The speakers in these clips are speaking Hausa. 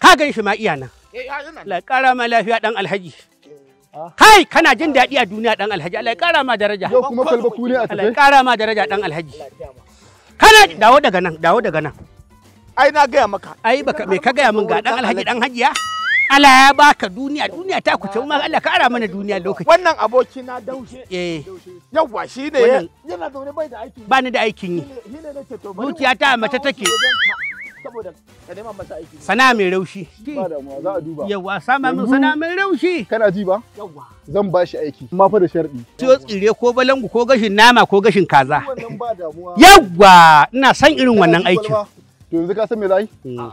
Ka gan shi ma iya nan. Eh, ya yana. Allah ya ƙara ma lafiya dan Alhaji. Kai kana jin daɗi a duniya dan Alhaji. Allah ya ƙara ma daraja. Yau kuma kwalba ku ne a Allah ya tafe? ƙara ma daraja dan Alhaji. Kana dawo daga nan, dawo daga nan. Ai na gaya maka. Ai baka me ka gaya min ga dan Alhaji dan Hajiya? Allah ya baka duniya, duniya ta kuce mu Allah ka ara mana duniya lokaci. Wannan aboki na Daushe. Eh, Yawwa shi ne Wannan- yana zaune bai da aiki. ba ni da aikin yi. Shi ne nake to bari Zuciya ta mace take. saboda ka nema masa aiki. Sana mai raushi. Ba damuwa, za a duba. Yawa sama min Yanzu- sana mai raushi. Kana ji ba? Yawwa. Zan ba shi aiki. Amma fa da sharɗi. Siyo tsire ko balangu ko gashin nama ko gashin kaza. Wannan ba damuwa. Yawwa ina son irin wannan Kana ji aikin. kwalba? To yanzu ka san me za yi? Mm,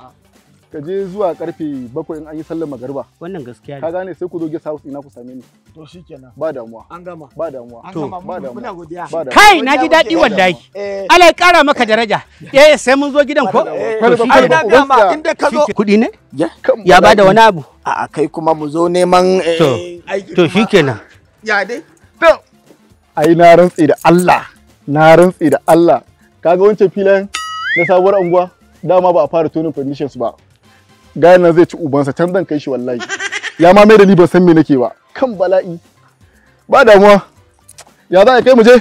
Ka je zuwa karfe 7 in an yi sallar magariba. Wannan gaskiya Ka ne. gane, sai ku zo guest house ina ku same ni. To shikenan. Ba damuwa. An gama. Ba damuwa. An To, gama. ba damuwa. Muna godiya. Ba damuwa. Kai na ji daɗi wallahi. Eh. Allah ya ƙara maka daraja. Eh sai mun zo gidan ko? Eh, To Kwalba, shi ai kwalba, na kenan. gaya ma ubansa. in dai ka zo. Shi ke- Kuɗi ne? Kan Ya bada bala'i. wani abu. A'a kai kuma mu zo neman eh, To, aiki. to kuma. shikenan. Ya dai. Ai na rantse da Allah. Na rantse da Allah. Kaga wancan filan na sabuwar unguwa? Dama ba a fara tonin conditions ba. Gayan nan zai ci ubansa, can zan kai shi wallahi. Ya ma mai da ni ban san me nake ba. Kan bala'i. Ba damuwa. Ya za a kai mu je?